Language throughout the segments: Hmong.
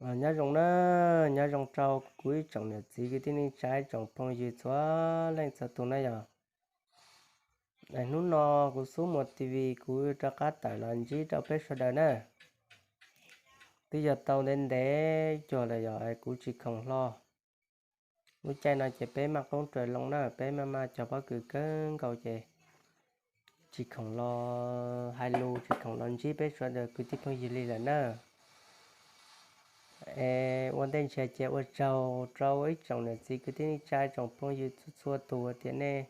Nyob zoo na, nyob zoo rau kuv ib tsoom niam txiv kwv tij neej tsa, ib tsoom phooj ywg txhua leej txhua tus na yog. Hnub no kuv Xub Muas T V kuv rov qab tawm los ntsib rau peb sawv daws na. Twb yog tau ntev ntev cuag lawm yog kuv tsis khoom hlo. Lub caij no ces peb maj qoob raws loo na, peb maj maj cog pob kws kawg nkaus ces tsis khoom los hais lus, tsis khoom los ntsib peb sawv daws kwv tij phooj ywg li lawm na. Es ua ntej ntshiab ces ua tsaug rau ib tsoom niam txiv kwv tij neej tsa, tsoom phooj ywg txhua txhua tus tias nej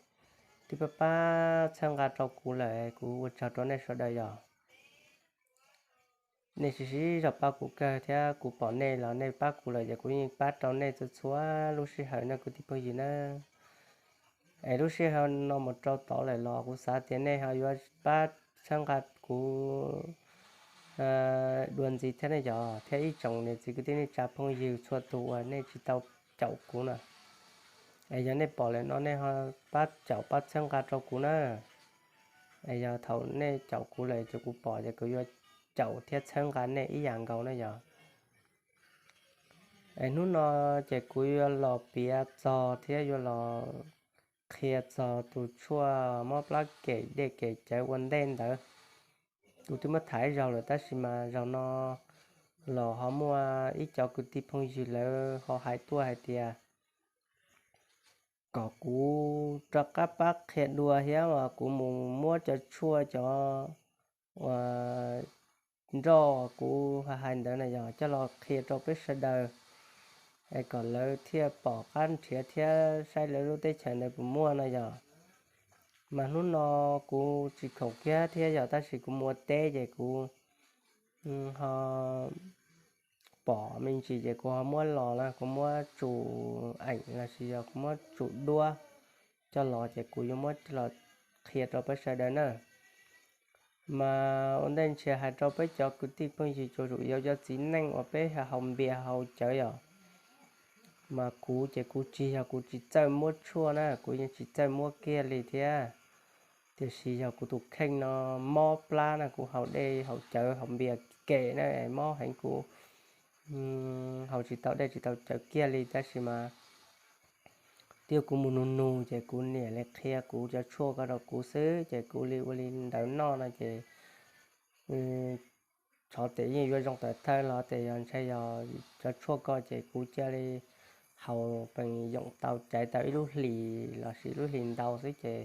twb pab pab txhawb nqa rau kuv lawm, kuv ua tsaug rau nej sawv daws yog. Nej siv zog pab kuv kawg thiab kuv pom nej los nej pab kuv lawm ces kuv yeej pab rau nej txhua txhua lub sij hawm na kwv tij phooj ywg na. Es lub sij hawm no mus rau tod lawm los kuv xav tias nej ho yuav pab txhawb nqa kuv dua ntxiv thiab ne yog, thiab ib tsoom niam txiv kwv tij neej tsa phooj ywg txhua tus uas nej tsis tau caum kuv na. Es yog nej pom lawm no nej ho pab caum pab txhawb nqa rau kuv na. Es yog thaum nej caum kuv lawm ces kuv pom ces kuv yuav caum thiab txhawb nqa nej ib yam nkaus na yog. Es hnub no ces kuv yuav los piav txog thiab yuav los qhia txog tus tshuaj mob plab kem dej kem cawv ua ntej ntawd. Kuv twb muab tham ib zaug lawm tab sis mas zaum no los ho muaj ib cov kwv tij phooj ywg lawv ho hais tuaj hais tias kom kuv rov qab pab qhia dua thiab uas kuv mus muab cov tshuaj cov uas nroj kuv hais ntawd na yog coj los qhia rau peb sawv daws, es kom lawv thiaj pom qab nrhiav thiab saib lawv lub teb chaws ntawd puas muaj no yog. Mas hnub no kuv tsis khoom kiag thiab yog tab sis kuv mus ua teb ces kuv ho pom me ntsis ces kuv ho muab los na, kuv muab tsum eem los sis yog kuv muab tsum duab coj los ces kuv yuav muab los qhia rau peb sawv daws na. Mas ua ntej ntshiab hais rau peb cov kwv tij phooj ywg tsuas tsum yog cov txiv neej uas peb haus npias haus cawv yom. Mas kuv ces kuv tsis yog kuv tsis txawj muab tshuaj na, kuv yeej tsis txawj muab kiag li thiab. Tiam sis yog kuv tus kheej no mob plab na, kuv haus dej haus cawv haus npias kem na, mob heev kuv haus tsis tau dej tsis tau cawv kiag li tab sis mas twb yog kuv mus nug nug ces kuv niam li qhia kuv cov tshuaj ko rau kuv xwb ces kuv li ua li ntawd noj no ces xyov tes yeej yuav zoo tawm thawj los tes yog ntshai yog cov tshuaj ko ces kuv cia li haus pees yoom tau caiv tau ib lub hlis los sis lub hlis ntau xwb ces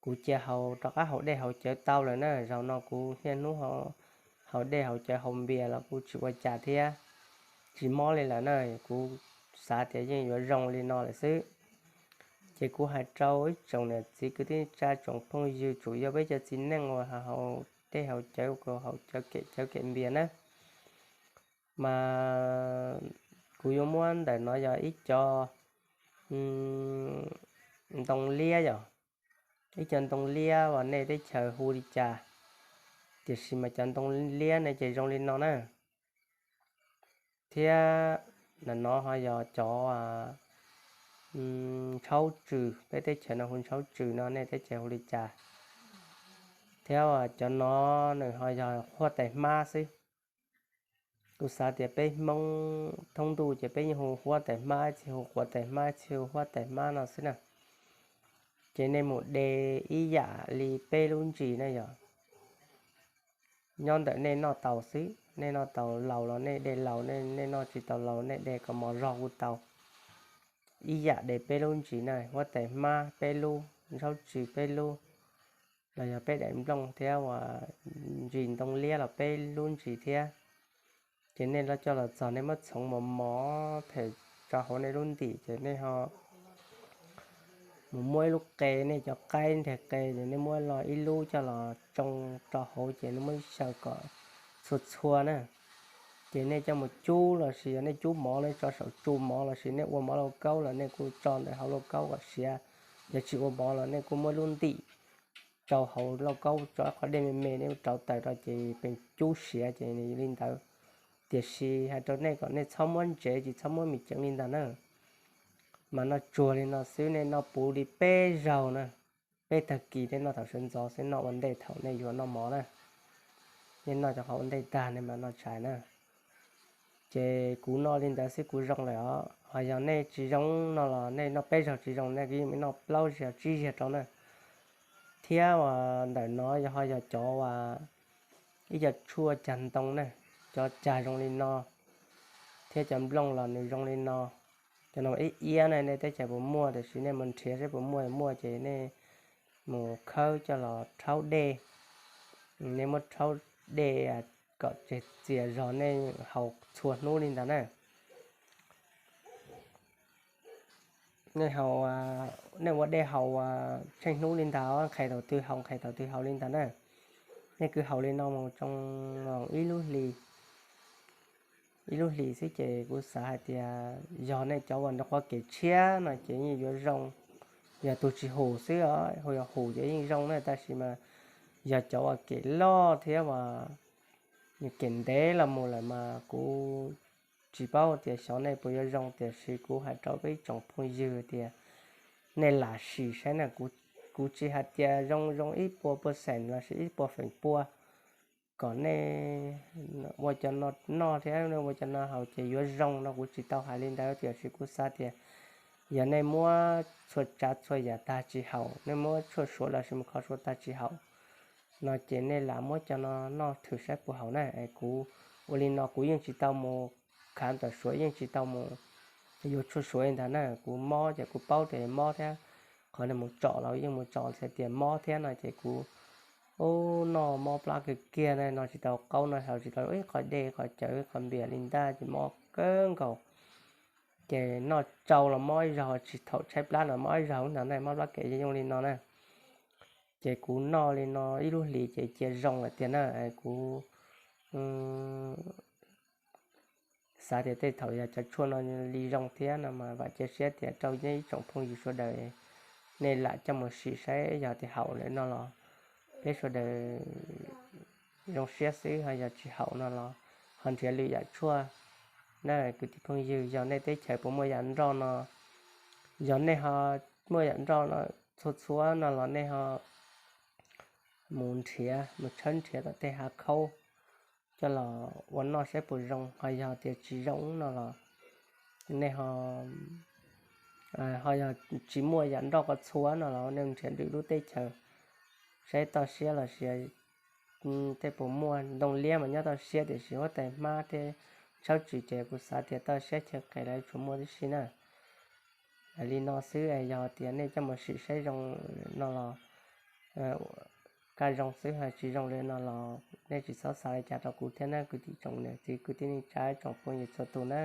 kuv cia haus rov qab haus dej haus cawv tau lawm na. Zaum no kuv niaj hnub haus dej haus cawv haus npias los kuv tsis ua cas thiab, tsis mob li lawm na. Kuv xav tias yeej yuav zoo li no lawm xwb. Ces kuv hais rau ib tsoom niam txiv kwv tij tsa tsoom phooj ywg tsum yog peb cov txiv neej uas haus dej haus cawv, haus cawv kem cawv kem npias na. Mas kuv yuav muab ntawm no yog ib co ntoo liab yom, ib co ntoo liab uas nej teb chaws hu li cas, tiam sis mas cov ntoo liab ne ces zoo li no na. Thiab no ho yog cov ntshauv tsws, peb teb chaws no hu ntshauv tsws no nej teb chaws hu li cas. Thiab cov no nws ho yog huab tais hmab xwb. Kuv xav tias peb Hmoob thoob ntuj ces peb yeej hu huab tais hmab, ib txhia hu quav tais hmab, ib txhia hu huab tais hmab no xwb na. Ces nej mus de ib yam li peb lub ntsis na yog. Nyob ntawm nej noj tau xwb, nej noj tau laus los nej de laus, nej noj tsis tau laus nej de kom mos zog kuj tau. Ib yam de peb lub ntsis na, huab tais hmab peb lub, ntshauv tsws peb lub, los yog peb daim nplooj thiab uas ntsis ntoo liab los peb lub ntsis thiab. Ces nej los coj los txog nej muab txhoov mos mos them tso hauv nej lub ntim ces nej ho mus muab ib lub qe, nej cov qaib nreg qe ces nej muab los ib lub coj los tsoo rau hauv ces nej muab ib xyaw kom txhua txhua na. Ces nej coj mus cub los sis yog nej cub mov nej tso saum tsu mov los sis nej ua mov lauj kaub los nej kuj tso ntawm hauv lauj kaub kom siav. Yog tsis ua mov los nej kuj muab lub ntim rau hauv lauj kaub tso qhov dej me me nej rauv taws rau ces pes cub siav ces li ntawd. Tiam sis hais rau nej kom nej txhob muab ntsev tsis txhob muab mis ceev li ntag na. Mas noj tsuag li no xwb nej noj puv li peb zaug na. Peb tag kis nej noj thaum sawv ntxov xwb, noj ua ntej thaum nej yuav noj mov na. Nej noj cov qhov ua ntej tag nej mam noj tshais na. Ces kuv noj li ntawd xwb kuv zoo lawm os. Ho yog nej tsis zoo no los nej noj peb zaug tsis zoo nej yeej noj plaub zaug tsib zaug rau na. Thiab ntawm no yog ho yog cov ib co tshuaj cag ntoo na, cov cag zoo li no, thiab cov nplooj los nws zoo li no. Cov no ib iab ne, nej teb chaws puas muaj, tiam sis nej mus nrhiav saib puas muaj, muaj ces nej mus khawb coj los rhaub dej. Nej muab rhaub dej kom tseg txias zog nej haus txhua hnub li ntawd na. Nej haus, nej ua dej haus tsheej hnub li ntawd, nqhis thaum twg haus nqhis thaum twg haus li ntawd na. Nej kwv haus li no mus tsoo ib lub hlis, ib lub hlis xwb ces kuv xav hais tias yog nej cov uas nrog qhov kev tshiab no ces yeej yuav zoo. Yog tus tsis hum xwb, hu yog hum ces yeej zoo na, tab sis mas yog cov uas kev loj thiab uas kev ntev los mus lawm mas kuv tsis paub tias xyov nej puas yuav zoo, tiam sis kuv hais rau peb ib tsoom phooj ywg tias nej lam sim saib na. Kuv tsis hais tias zoo zoo ib puas percent lossis ib puas feem pua kom nej ua cov no noj thiab nej ua cov no haus ces yuav zoo no kuv tsis tau hais li ntawd, tiam sis kuv xav tias yog nej muab txhua tsav txhua yam tag tsis haum, nej muab tshuaj suav lossis mus kho suav tag tsis haum no ces nej lam muab cov no noj thwm saib puas haum na. Kuv ua li no kuv yeej tsis tau mus khav ntawm suav, yeej tsis tau mus yuav tshuaj suav li ntawd na. Kuv mob ces kuv paub tias mob thiab, qhov nej mus tsom los yeej mus tsom hais tias mob thiab no ces kuv noj mob plab kiag kiag na, noj tsis tau qaub, noj haus tsis tau ib qho dej qhov cawv qhov npias li ntag ces mob kawg nkaus. Ces noj tsau los mob ib zaug, tsis thaum tshaib plab los mob ib zaug ntawd na, mob plab kev yooj li no na. Ces kuv noj li no ib lub hlis ces cia zoo lawm tiag na. Kuv xav tias tej thaum yog cov tshuaj no li zoo thiab no mas vam cia siab tias rau nej ib tsoom phooj ywg sawv daws nej lam coj mus sim saib yog tias haum lawm no los peb sawv daws zoo siab xwb, ho yog tsis haum no los ho nrhiav lwm yam tshuaj na. Kwv tij phooj ywg, yog nej teb chaws puas muaj yam nroj no, yog nej ho muaj yam nroj no txhua txhua no los nej ho mus nrhiav, mus tshawb nrhiav tom tej hav khaub coj los ua noj saib puas zoo. Ho yog tias tsis zoo no los nej ho, ho yog tsis muaj yam nroj ko txhua no los nej nrhiav lwm lub teb chaws saib toj siab lossis tej puas muaj. Ntoo liab mas nyob toj siab tiam sis huab tais hmab thiab tshawb tswm ces kuv xav tias toj siab chaw qis los tsuas muaj tib si na. Li no xwb, yog tias nej coj mus sim saib zoo no los kaj zoo xwb, ho tsis zoo li no los nej tsis txhob xav li cas rau kuv thiab na kwv tij tsoom niam txiv kwv tij neej tsa tsoom phooj ywg txhua tus na.